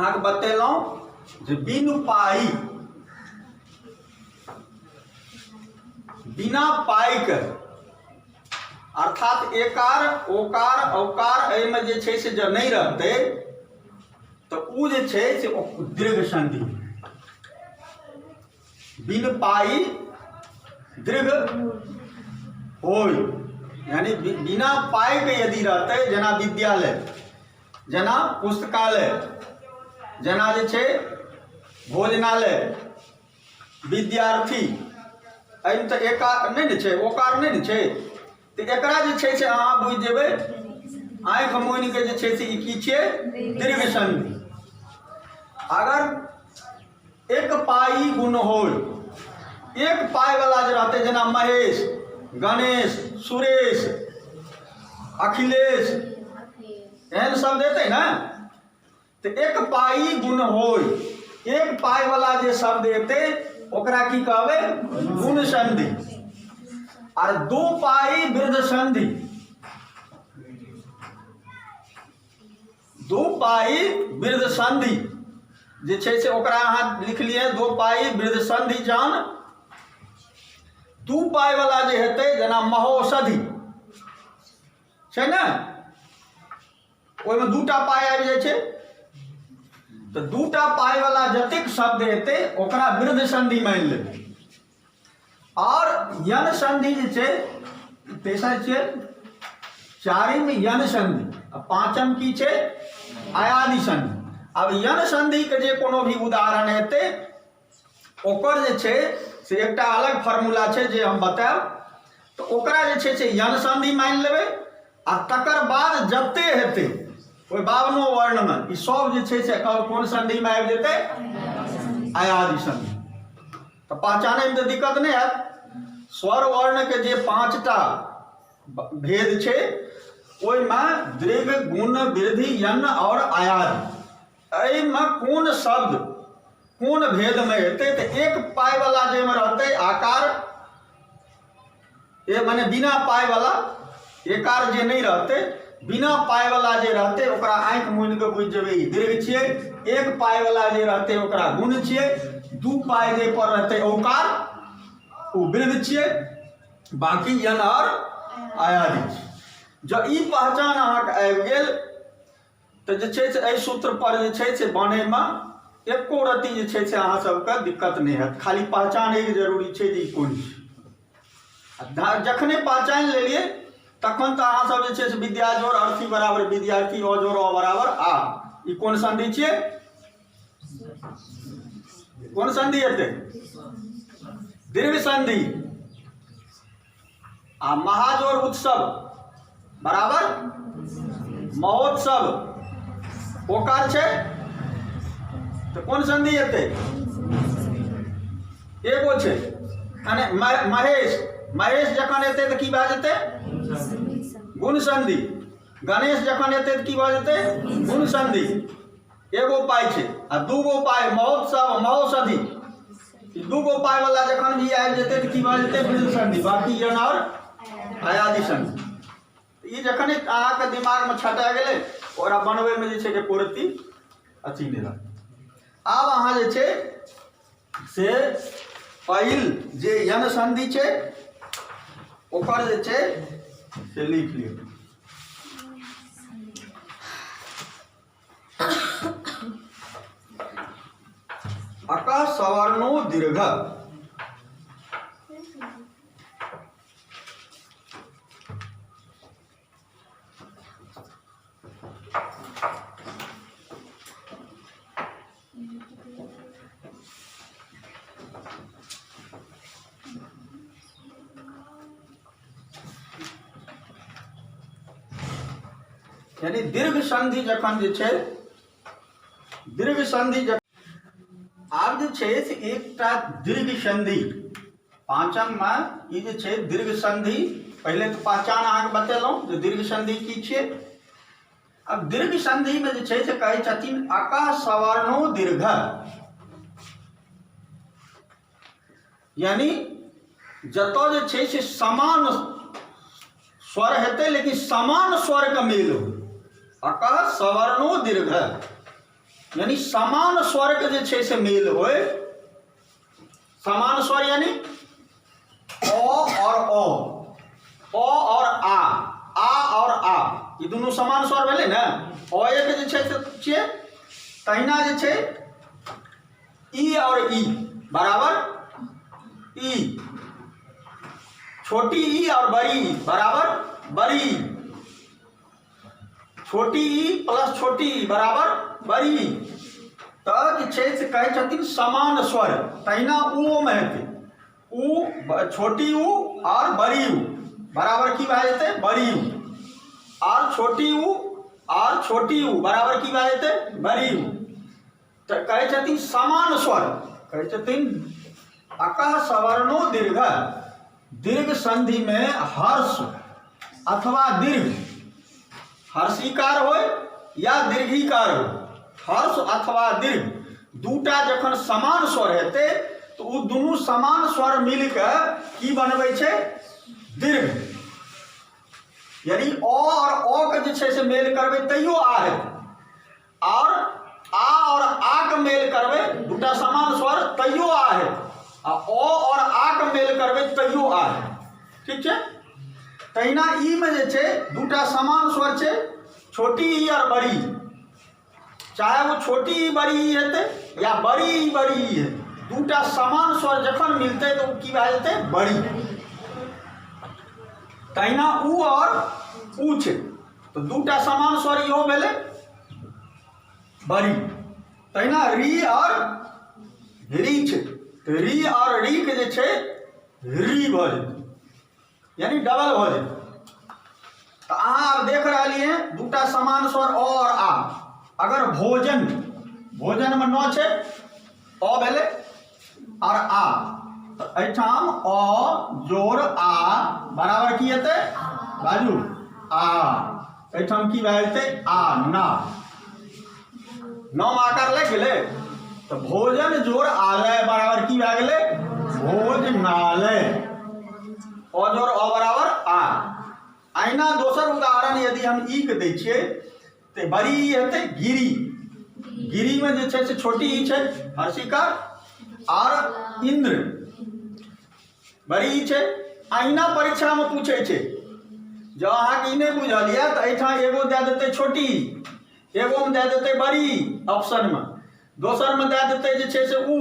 अहाँके बतेलहुँ जे बिनु पाइ, बिना पाइके, अर्थात एकार ओकार औकार एहिमे जे छै से जँ नहि रहतै तऽ ओ जे छै से दीर्घ संधि, बिन पाइ दीर्घ होय, यानी बिना पाइके यदि रहतै, जेना विद्यालय, जेना पुस्तकालय, जेना जे छै भोजनालय, विद्यार्थी, एहिमे तऽ एकार नहि ने छै, ओकार नहि ने छै, तऽ एकरा जे छै से अहाँ बुझि जेबै आँखि मुनि के जे छै से ई की छियै? दीर्घ संधि। अगर एक पाई गुण होय, एक पाई वाला जे रहतै, जेना महेश, गणेश, सुरेश, अखिलेश, एहन शब्द एतै ने, तऽ एक पाई गुण होय, एक पाई वाला जे शब्द एतै ओकरा की कहबै? गुण संधि। आर दू पाई वृद्ध संधि, दू पाई वृद्ध संधि जे छै से ओकरा अहाँ लिख लिअ, दू पाई वृद्ध संधि। जान दू पाई वाला जे हेतै, जेना महौषधि छै ने, ओहिमे दूटा पाइ आबि जाइ छै, तऽ दूटा पाइ वाला जतेक शब्द एतै ओकरा वृद्ध संधि मानि लेबै। आओर यन संधि जे छै, तेसर छियै, चारिम यन संधि आ पाँचम की छै? अयादि संधि। आब यन संधिके जे कोनो भी उदाहरण हेतै ओकर जे छै से एकटा अलग फार्मूला छै जे हम बतायब, तऽ ओकरा जे छै से यन संधि मानि लेबै आ तकर बाद जते हेतै ओहि 52 वर्णमे ई सब जे छै से कोन संधिमे आबि जेतै? अयादि संधि। तऽ पहचानैमे तऽ दिक्कत नहि हैत। स्वर वर्णके जे 5टा भेद छै ओहिमे दीर्घ, गुण, वृद्धि, यन आओर अयादि, एहिमे कोन शब्द कोन भेदमे एतै? तऽ एक पाइवला जाहिमे रहतै आकार, ए मने बिना पाइवला, एकार जे नहि रहतै, बिना पाइवला जे रहतै ओकरा आँखि मुनि कऽ बुझि जेबै ई दीर्घ छियै। एक पाइवला जे रहतै ओकरा गुण छियै। दू पाइ जे पर रहतै औकार, ओ वृद्ध छियै। बाँकी यन आओर आयादि छै। जँ ई पहचान अहाँके आबि गेल तऽ जे छै से एहि सूत्रपर जे छै से बनैमे एको रत्ती जे छै से अहाँ सबके दिक्कत नहि हैत। खाली पहचानैके जरूरी छै जे ई कोन छै। आ जखने पहचानि लेलियै तखन तऽ अहाँ सब जे छै से विद्या जोड़ अर्थी बराबर विद्यार्थी, अ जोड़ अ बराबर आ। ई कोन संधि छियै? कोन संधि हेतै? दीर्घ संधि। आ महाजोर उत्सव बराबर महोत्सव, ओकार छै तऽ कोन संधि हेतै? एगो छै। माने महेश, महेश जखन एतै तऽ की भए जेतै? गुण संधि। गणेश जखन एतै तऽ की भए जेतै? गुण संधि। एगो पाइ छै आ दूगो पाइ महोत्सव महौषधि, ई दूगो पाइ वाला जखन भी आबि जेतै तऽ की भऽ जेतै? वृद्ध संधि। बाकी यन आओर अयादि संधि। ई जखने अहाँके दिमागमे छटा गेलै, ओकरा बनबैमे जे छै एको रत्ती अथी नहि रहत। आब अहाँ जे छै से पहिल जे यन संधि छै ओकर जे छै से लिख लियौ। अतः सवर्णो दीर्घ। यानी दीर्घ संधि जखन जे छै, दीर्घ संधि आब जे छै से एकटा दीर्घ संधि पाँचममे ई जे छै दीर्घ संधि, पहिले तऽ पहचान अहाँके बतेलहुँ जे दीर्घ संधि की छियै। आब दीर्घ संधिमे जे छै से कहै छथिन अकः सवर्णो दीर्घ, यानी जतऽ जे छै से समान स्वर हेतै लेकिन समान स्वरके मेल हो, अकः सवर्णो दीर्घ। यानी समान स्वरके जे छै से मेल होय। समान स्वर यानी अ और अ, अ और आ, आ और आ, ई दुनू समान स्वर भेलै ने। अ एक जे छै से छियै, तहिना जे छै ई और ई बराबर ई, छोटी ई और बड़ी ई बराबर बड़ी ई, छोटी ई प्लस छोटी ई बराबर बड़ी ई। तऽ जे छै से कहै छथिन समान स्वर, तहिना ऊओमे हेतै। ऊ छोटी ऊ और बड़ी ऊ बराबर की भए जेतै? बड़ी ऊ। और छोटी ऊ और छोटी ऊ बराबर की भए जेतै? बड़ी ऊ। तऽ कहै छथिन समान स्वर, कहै छथिन अकः सवर्णो दीर्घ, दीर्घ संधिमे हर्ष अथवा दीर्घ, हर्षीकार होय या दीर्घीकार होय, हर्ष अथवा दीर्घ दूटा जखन समान स्वर हेतै तऽ ओ दुनू समान स्वर मिल कऽ की बनबै छै? दीर्घ। यानी अ और अ के जे छै से मेल करबै तैयो आ हेतै, और आ और आ के मेल करबै दूटा समान स्वर तैयो आ हेतै, आ अ और आ के मेल करबै तैयो आ हेतै। ठीक छै? तहिना ई मे जे छै दूटा समान स्वर छै, छोटी ई और बड़ी, चाहे ओ छोटी ई बड़ी ई हेतै या बड़ी ई बड़ी ई हेतै, दूटा समान स्वर जखन मिलतै तऽ ओ की भए जेतै? बड़ी। तहिना उ और उ छै तऽ दूटा समान स्वर इहो भेलै बड़ी। तहिना री और री छै तऽ री और री के जे छै री भऽ जेतै, यानी डबल भऽ जेतै। तऽ अहाँ आब देख रहलियै दूटा समान स्वर अ और आ। अगर भोजन, भोजनमे न छै, अ भेलै और आ, तऽ एहिठाम अ जोड़ आ बराबर की हेतै? बाजू, आ। एहिठाम की भए जेतै? आ, ना, नम आकार लागि गेलै। तऽ भोजन जोड़ आलय बराबर की भए गेलै? भोजनालय। अ जोड़ अ बराबर आ। अहिना दोसर उदाहरण यदि हम ई के दै छियै तऽ बड़ी ई हेतै गिरी। गिरीमे जे छै से छोटी ई छै हर्षिकार, आर इन्द्र बड़ी ई छै। अहिना परीक्षामे पूछै छै, जँ अहाँके ई नहि बुझल यऽ तऽ एहिठाम एगो दए देतै छोटी, एगोमे दए देतै बड़ी ऑप्शनमे, दोसरमे दए देतै जे छै से उ।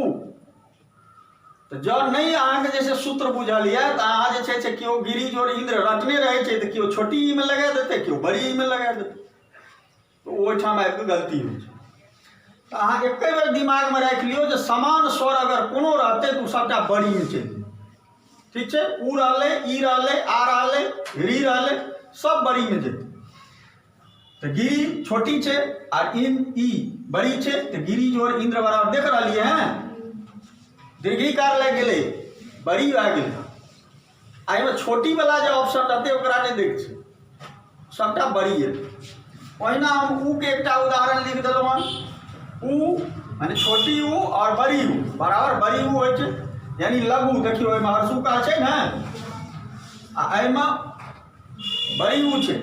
तऽ जँ नहि अहाँके जे छै सूत्र बुझल यऽ तऽ अहाँ जे छै से केओ गिरी जोड़ इन्द्र रटने रहै छै तऽ केओ छोटी ई मे लगा देतै, केओ बड़ी ई मे लगा देतै, तऽ ओहिठाम आबि कऽ गलती होइ छै। तऽ अहाँ एके बेर दिमागमे राखि लियौ जे समान स्वर अगर कोनो रहतै तऽ ओ सभटा बड़ी मे चलि जेतै। ठीक छै? उ रहलै, ई रहलै, आ रहलै, री रहलै, सब बड़ी मे जेतै। तऽ गिरी छोटी छै आ इन ई बड़ी छै, तऽ गिरी जोड़ इंद्र बराबर देख रहलियै हैं दीर्घीकार लागि गेलै, बड़ी भए गेलै। आ एहिमे छोटी वाला जे ऑप्शन रहतै ओकरा नहि दैके छै, सबटा बड़ी हेतै। ओहिना हम ऊ के एकटा उदाहरण लिख देलहुँ हन। ऊ माने छोटी ऊ और बड़ी ऊ बराबर बड़ी ऊ होइ छै, यानी लघु। देखियौ एहिमे हर्षुकार छै ने, आ एहिमे बड़ी ऊ छै,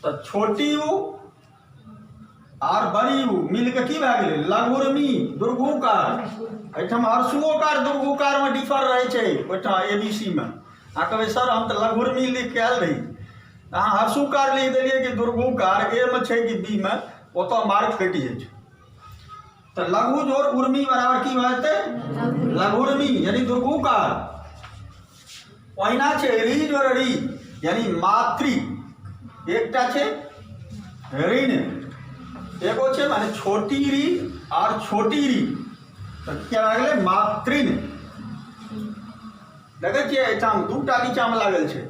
तऽ छोटी ऊ आर बड़ी ऊ मिलके की भए गेलै? लघुर्मी दुर्गुकार। एहिठाम हर्षुओकार दुर्गुकारमे डिफर रहै छै ओहिठाम ए बी सी मे। अहाँ कहबै सर हम तऽ लघुर्मी लिख के आयल रही, तऽ अहाँ हर्षुकार लिख देलियै कि दुर्गुकार, ए मे छै कि बी मे, ओतऽ मार्क कटि जाइ छै। तऽ लघु जोड़ उर्मी बराबर की भए जेतै? लघुर्मी यानी दुर्गुकार। ओहिना छै री जोड़ री यानी मातृ, एकटा छै ऋण, एगो छै माने छोटी री और छोटी री, तऽ क्या भए गेलै? मातृण। देखै छियै एहिठाम दूटा नीचामे लागल छै,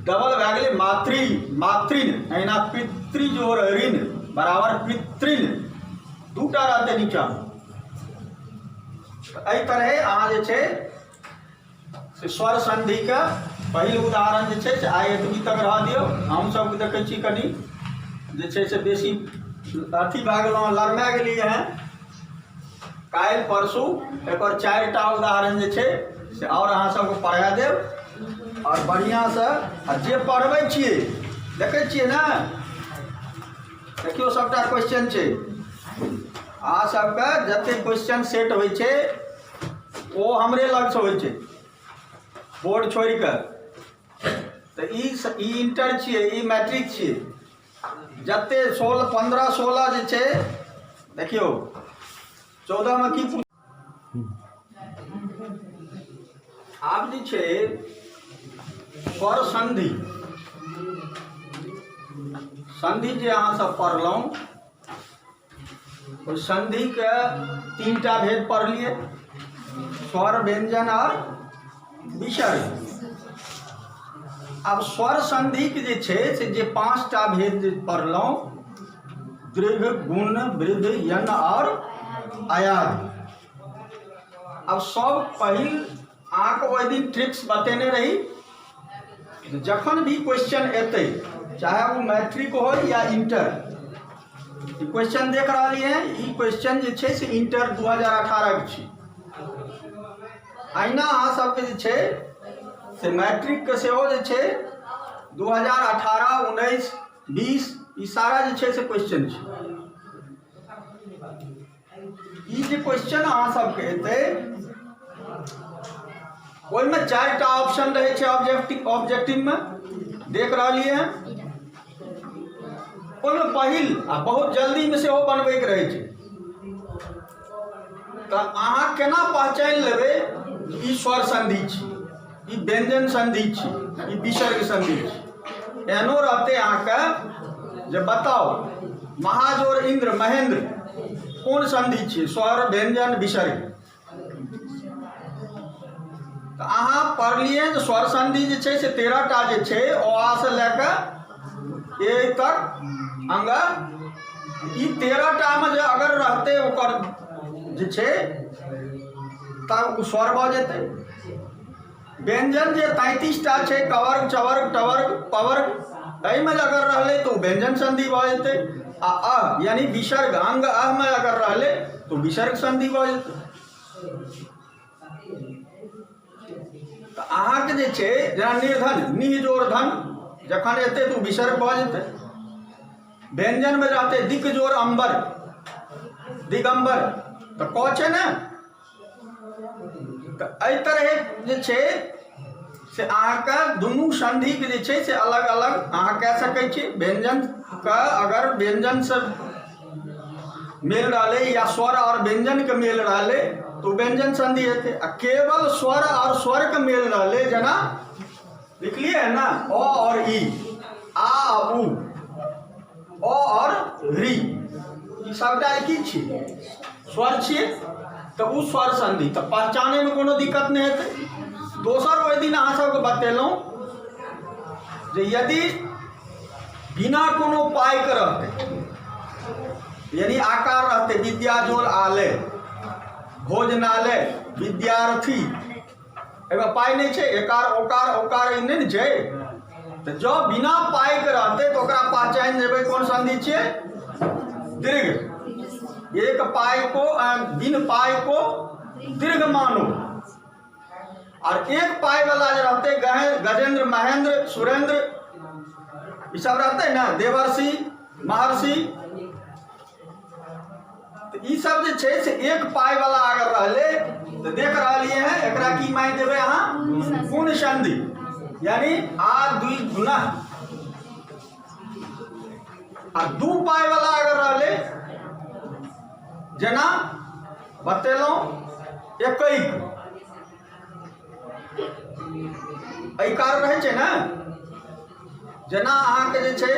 डबल भए गेलै मातृ मातृण। एहिना पितृ जोड़ ऋण बराबर पितृण, दूटा रहतै नीचामे। तऽ एहि तरहे अहाँ जे छै से स्वर संधिके पहिल उदाहरण जे छै से आइ एतबी तक रहऽ दियौ। हमसभ देखै छी कनि जे छै से बेसी अथी भए गेलहुँ, लड़मा गेलियै हँ। काल्हि परसू एकर 4टा उदाहरण जे छै से आओर अहाँ सबके पढ़ा देब आओर बढ़िआँसँ। आ जे पढ़बै छियै देखै छियै ने, देखियौ सबटा क्वेश्चन छै। अहाँ सबके जते क्वेश्चन सेट होइ छै ओ हमरे लगसँ होइ छै बोर्ड छोड़ि कऽ। तऽ ई ई इंटर छियै, ई मैट्रिक छियै। जते 16 15 16 जे छै देखियौ 14 मे की आब जे छै स्वर संधि, संधि जे अहाँ सब पढ़लहुँ ओहि संधिके तीनटा भेद पढ़लियै, स्वर, व्यंजन और विसर्ग। आब स्वर संधिके जे छै से जे पाँचटा भेद जे पढ़लहुँ, दीर्घ, गुण, वृद्ध, यन और अयाद। आब सब पहिल अहाँके ओहि दिन ट्रिक्स बतेने रही, जखन भी क्वेश्चन एतै, चाहे ओ मैट्रिक हो या इंटर, ई क्वेश्चन देख रहलियै हँ, ई क्वेश्चन जे छै से इंटर 2018 के छी। अहिना अहाँ सबके जे छै से मैट्रिकके सेहो जे छै 2018, 19, 20 ई सारा जे छै से क्वेश्चन छै। ई जे क्वेश्चन अहाँ सबके एतै ओहिमे चारिटा ऑप्शन रहै छै ऑब्जेक्टिव, ऑब्जेक्टिवमे देख रहलियै हँ। ओहिमे पहिल आ बहुत जल्दीमे सेहो बनबैके रहै छै, तऽ अहाँ केना पहचानि लेबै ई स्वर संधि छी, ई व्यंजन संधि छी, ई विसर्ग संधि छी? एहनो रहतै अहाँके जे बताउ महाजोर इंद्र महेंद्र कोन संधि छी, स्वर, व्यंजन, विसर्ग। तऽ अहाँ पढ़लियै जे स्वर संधि जे छै से 13 टा जे छै, अ आ से लए कऽ ए तक अंग, ई 13 टा मे जे अगर रहतै ओकर जे छै तब ओ स्वर भऽ जेतै। व्यंजन जे 33 टा छै, कवर्ग, चवर्ग, टवर्ग, पवर्ग, एहिमे जे अगर रहलै तऽ ओ व्यंजन संधि भऽ जेतै। आ अ यानी विसर्ग अंग अ मे अगर रहलै तऽ ओ विसर्ग संधि भऽ जेतै। तऽ अहाँके जे छै जेना निर्धन, निजोर धन जखन एतै तऽ ओ विसर्ग भऽ जेतै। व्यंजनमे रहतै दिक जोर अम्बर, दिगम्बर, तऽ क छै ने। तऽ एहि तरहे जे छै से अहाँके दुनू सन्धिके जे छै से अलग अलग अहाँ कए सकै छी। व्यंजनके अगर व्यंजनसँ मेल रहलै या स्वर आओर व्यंजनके मेल रहलै तऽ ओ व्यंजन सन्धि हेतै, आ केवल स्वर आओर स्वरके मेल रहलै, जेना लिखलियै ने अ आओर ई, आ उ, अ आओर ऋ, ई सबटा की छियै? स्वर छियै। तऽ ओ स्वर सन्धि तऽ पहचानैमे कोनो दिक्कत नहि हेतै। दोसर ओहि दिन अहाँ सबके बतेलहुँ जे यदि बिना कोनो पाइके रहतै, यानी आकार रहतै, विद्या जोल आलय, भोजनालय, विद्यार्थी, एहिमे पाइ नहि छै, एकार ओकार ओकार ई नहि ने छै, तऽ जँ बिना पाइके रहतै तऽ ओकरा पहचानि जेबै कोन सन्धि छियै? दीर्घ। एक पाइ को बिन पाइ को दीर्घ मानो। और एक पाइ वाला जे रहतै, गजेंद्र, महेंद्र, सुरेंद्र, ई सब रहतै ने, देवर्षि, महर्षि, तऽ ई सब जे छै से एक पाइ वाला अगर रहलै तऽ देख रहलियै हैं एकरा की मानि देबै अहाँ? गुण संधि, यानी आ दुई गुना। आ दू पाइ वाला अगर रहलै, जेना बतेलहुँ एकैक, ऐकार रहै छै ने, जेना अहाँके जे छै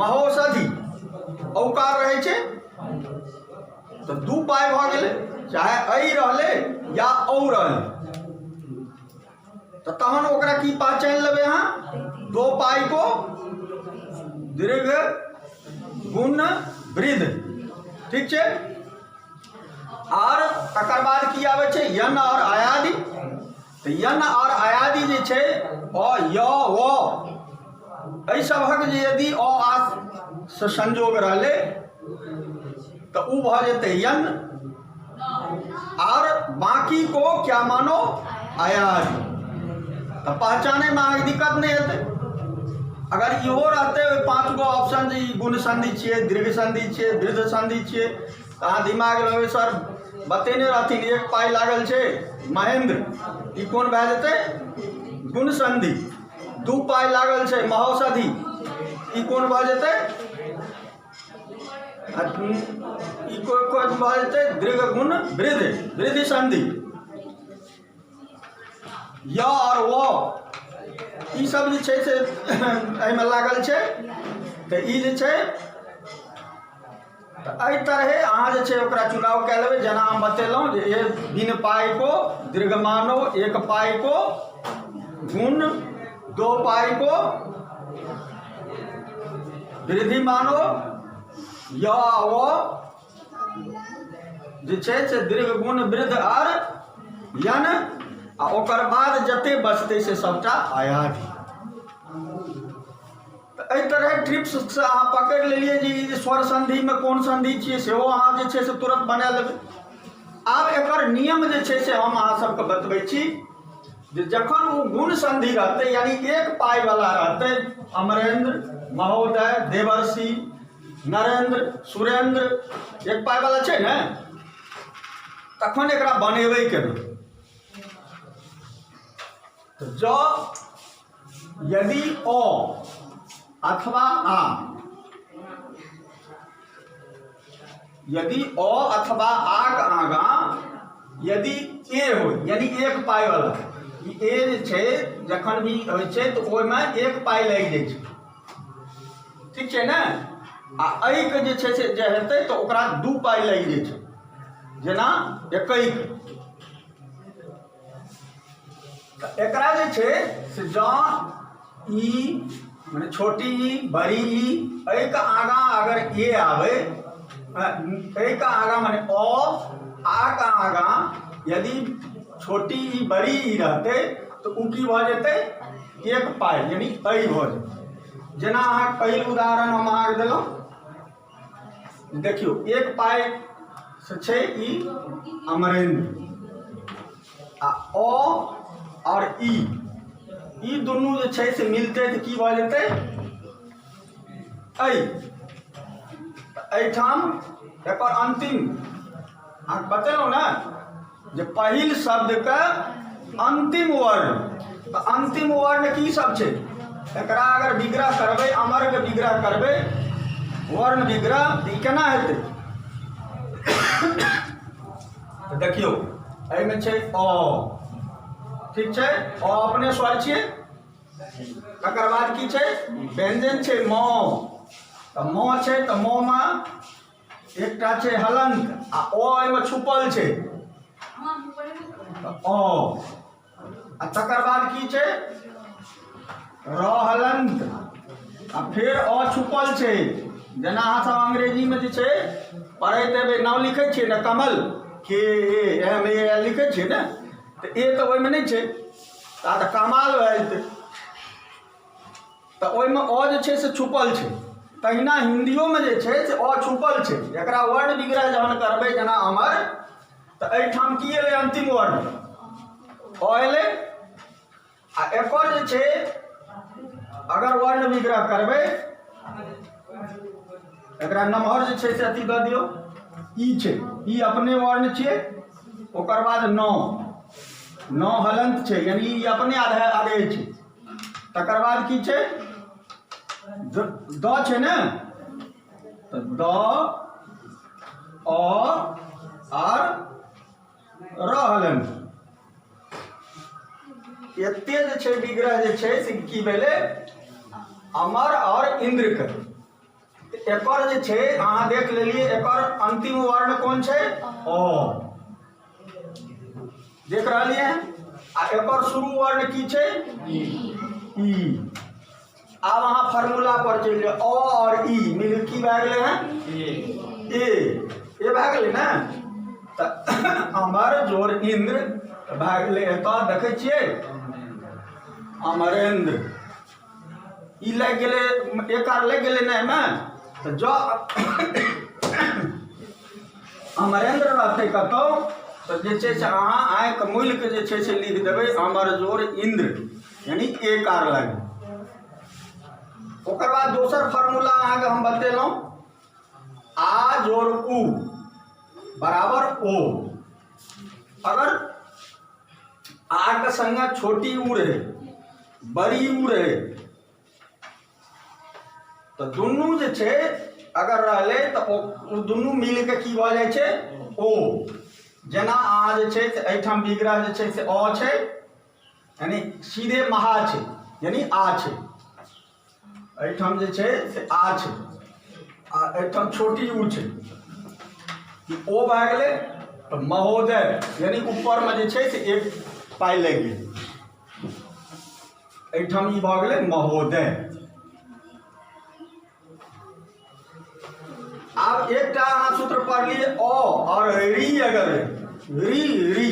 महौषधि, औकार रहै छै, तऽ दू पाइ भऽ गेलै, चाहे ऐ रहलै या औ रहलै, तऽ तहन ओकरा की पहचानि लेबै अहाँ? दो पाइ को दीर्घ गुण वृद्ध। ठीक छै। आर तकर बाद की आबै छै? यन और अयादि। तऽ यन और अयादि जे छै अ, य, व, एहि सभक जे यदि अ आ से संयोग रहलै तऽ ओ भऽ जेतै यन, और बाकी को क्या मानो? अयादि। तऽ पहचानैमे अहाँके दिक्कत नहि हेतै। अगर इहो रहतै ओहि पाँच गो ऑप्शन जे ई गुण संधि छियै, दीर्घ संधि छियै, वृद्ध संधि छियै, तऽ अहाँ दिमाग लगबै, सर बतेने रहथिन एक पाइ लागल छै महेंद्र, ई कोन भए जेतै? गुण संधि। दू पाइ लागल छै महौषधि, ई कोन भऽ जेतै? ई कोन भऽ जेतै? दीर्घ गुण वृद्ध, वृद्धि संधि। य आओर व ई सब जे छै से एहिमे लागल छै, तऽ ई जे छै, तऽ एहि तरहे अहाँ जे छै ओकरा चुनाव कए लेबै, जेना हम बतेलहुँ जे ए बिन पाइ को दीर्घ मानो, एक पाइ को गुण, दो पाइ को वृद्धि मानो, य व जे छै से दीर्घ गुण वृद्ध आर यन, आ ओकर बाद जते बचतै से सबटा आयाधि। तऽ एहि तरह ट्रिप्ससँ अहाँ पकड़ि लेलियै जे ई स्वर सन्धिमे कोन सन्धि छियै, सेहो अहाँ जे छै से तुरन्त बना लेबै। आब एकर नियम जे छै से हम अहाँ सबके बतबै छी जे जखन ओ गुण सन्धि रहतै, यानी एक पाइवला रहतै, अमरेंद्र, महोदय, देवर्षि, नरेंद्र, सुरेंद्र, एक पाइवला छै ने, तखन एकरा बनेबै केना? तऽ जँ यदि अ अथवा आ, यदि अ अथवा आ के आगाँ यदि ए हो, यानी एक पाइ वाला, ई ए जे छै जखन भी होइ छै तऽ ओहिमे एक पाइ लागि जाइ छै, ठीक छै ने? आ एहिके जे छै से जे हेतै तऽ ओकरा दू पाइ लागि जाइ छै, जेना एकैक। तऽ एकरा जे छै से जँ ई मने छोटी ई बड़ी ई एहिके आगाँ अगर ए आबै, एहिके आगाँ मने अ आ के आगाँ यदि छोटी ई बड़ी ई रहतै तऽ ओ की भऽ जेतै? एक पाइ, यानी ऐ भऽ जेतै। जेना अहाँ पहिल उदाहरण हम अहाँके देलहुँ, देखियौ, एक पाइ से छै ई अमरेंद्र, आ अ आओर ई, ई दुनू जे छै से मिलतै तऽ की भऽ जेतै? ऐ। एहिठाम एकर अंतिम अहाँके बतेलहुँ ने जे पहिल शब्दके अंतिम वर्ण, तऽ अंतिम वर्ण की सब छै? एकरा अगर विग्रह करबै, अमरके विग्रह करबै, वर्ण विग्रह, तऽ ई केना हेतै? तऽ देखियौ, एहिमे छै अ, ठीक छै? अ अपने स्वर छियै। तकर बाद की छै? व्यंजन छै म, तऽ म छै, तऽ म मे एकटा छै हलंत आ अ एहिमे छुपल छै, तऽ अ। आ तकर बाद की छै? र हलंत आ फेर अ छुपल छै। जेना अहाँ सब अंग्रेजीमे जे छै पढ़ैत हेबै, नाम लिखै छियै ने, कमल, के ए एम ए एल लिखै छियै ने, तऽ ए तऽ ओहिमे नहि छै, तऽ कमाल भए जेतै। तऽ ओहिमे अ जे छै से छुपल छै। तहिना हिन्दियोमे जे छै से अ छुपल छै। एकरा वर्ण विग्रह जहन करबै, जेना अमर, तऽ एहिठाम की एलै? अंतिम वर्ण अ एलै। आ एकर जे छै अगर वर्ण विग्रह करबै, एकरा नमहर जे छै से अथी दऽ दियौ, ई छै, ई अपने वर्ण छियै। ओकर बाद नौ, नौ हलंत छै, यानी ई अपने आधे आधे छै। तकर बाद की छै? द छै ने, तऽ द अ आर र हलंत। एते जे छै विग्रह जे छै से की भेलै? अमर और इंद्र के। एकर जे छै अहाँ देख लेलियै, एकर अंतिम वर्ण कोन छै? अ देख रहलियै हन। आ एकर शुरू वर्ण की छै? ई। आब अहाँ फार्मूला पर चलि जाउ। अ और ई मिल की भए गेलै हन? ए। ए भए गेलै ने, तऽ अमर जोर इंद्र भए गेलै। एतऽ देखै छियै अमरेंद्र, ई लागि गेलै, एक आर लागि गेलै ने एहिमे। तऽ जँ अमरेंद्र रहतै कतहु तऽ जे छै से अहाँ आँखि मुलि जे छै से लिख देबै अमर जोर इंद्र, यानी एक आर लागि। ओकर बाद दोसर फार्मूला अहाँके हम बतेलहुँ, आ जोर उ। बराबर ओ। अगर आ के संगे छोटी उ रहे, बड़ी उ रहे, तऽ दुनू जे छै अगर रहलै तऽ ओ दुनू मिलके की भऽ जाइ छै? ओ। जेना अहाँ जे छै से एहिठाम विग्रह जे छै से अ छै, यानी सीधे महा छै, यानी आ छै। एहिठाम जे छै से आ छै आ एहिठाम छोटी उ छै, ई ओ भए गेलै। तऽ महोदय, यानी ऊपरमे जे छै से एक पाइ लागि गेल। एहिठाम ई भऽ गेलै महोदय। आब एकटा अहाँ सूत्र पढ़लियै, अ और री। अगर री री,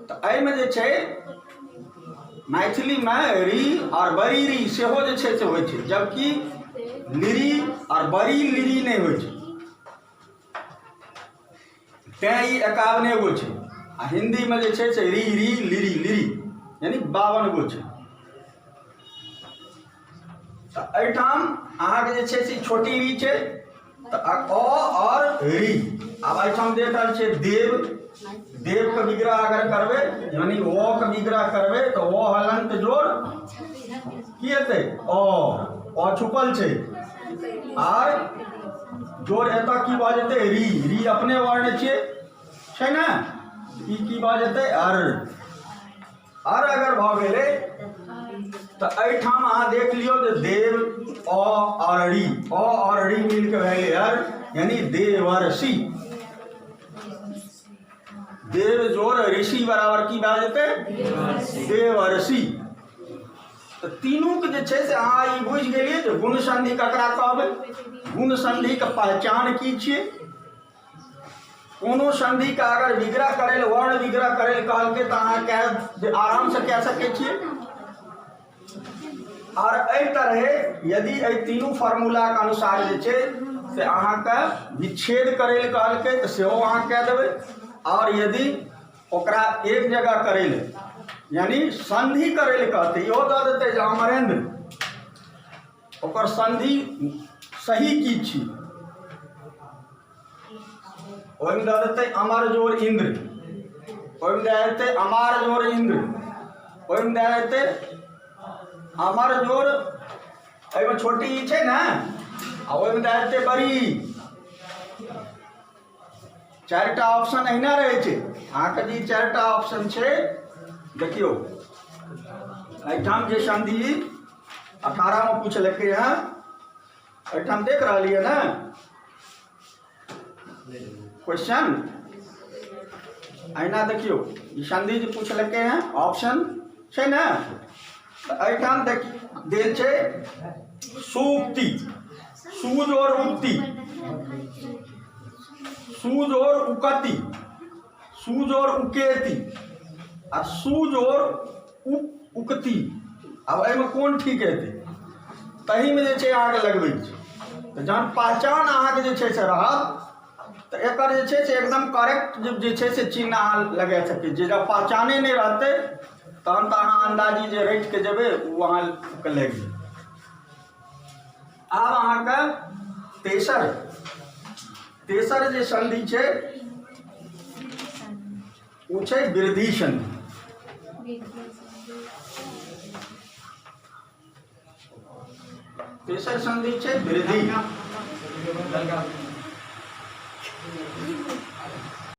तऽ एहिमे जे छै मैथिलीमे री और बड़ी री सेहो जे छै से होइ छै, जबकि लिरी और बड़ी लिरी नहि होइ छै। तेँ ई 51 गो छै आ हिन्दीमे जे छै से री री लिरी लिरी, यानी 52 गो छै। तऽ एहिठाम अहाँके जे छै से छोटी री छै, तऽ अ और री। आब एहिठाम देख रहल छियै देव। देवके विग्रह अगर करबै, यानी ओ के विग्रह करबै, तऽ ओ हलंत जोड़ की हेतै? अ। अ छुपल छै आर जोड़ एतऽ की भऽ जेतै? री। री अपने वर्ण छियै, छै ने? ई की भऽ जेतै? अर। अर अगर भऽ गेलै तऽ एहिठाम अहाँ देख लियौ जे देव अ और री, अ और री मिलके भए गेलै अर, यानी देवर्षि। देव जोड़ ऋषि बराबर की भए जेतै? देवर्षि। तऽ तीनूके जे छै से अहाँ ई बुझि गेलियै जे गुण सन्धि ककरा कहबै, गुण सन्धिके पहचान की छियै। कोनो सन्धिके अगर विग्रह करै लए, वर्ण विग्रह करै लए कहलकै, तऽ अहाँ कए जे आरामसँ कए सकै छियै। आओर एहि तरहे यदि एहि तीनू फॉर्मूलाके अनुसार जे छै से अहाँके विच्छेद करै लए कहलकै, तऽ सेहो अहाँ कए देबै। आओर यदि ओकरा एक जगह करै लए, यानी सन्धि करै लए कहतै, इहो दऽ देतै जे अमरेन्द्र, ओकर सन्धि सही की छी, ओहिमे दऽ देतै अमर जोड़ इन्द्र, ओहिमे दए देतै अमार जोड़ इन्द्र, ओहिमे दए देतै अमर जोड़, एहिमे छोटी ई छै ने, आ ओहिमे दए देतै बड़ी। चारिटा ऑप्शन अहिना रहै छै अहाँके जे चारिटा ऑप्शन छै। देखियौ, एहिठाम जे संधि 18मे पूछलकै हँ, एहिठाम देख रहलियै ने क्वेश्चन? अहिना देखियौ, ई संधि जे पूछलकै हँ, ऑप्शन छै ने, तऽ एहिठाम देख देल छै सूक्ति, सूज और उक्ति, सूज और उकति, सूज और उकेति आ सूज और उकति। आब एहिमे कोन ठीक हेतै? तहीमे जे छै अहाँके लगबै छै। तऽ जहन पहचान अहाँके जे छै से रहत, तऽ एकर जे छै से एकदम करेक्ट जे छै से चिन्ह अहाँ लगा सकै छियै। जब पहचाने नहि रहतै, तहन तऽ अहाँ अन्दाजी जे रटि कऽ जेबै, ओ अहाँके लागि जेतै। आब अहाँके तेसर तेसर जे संधि छै, ओ छै वृद्धि संधि। तेसर संधि छै वृद्धि।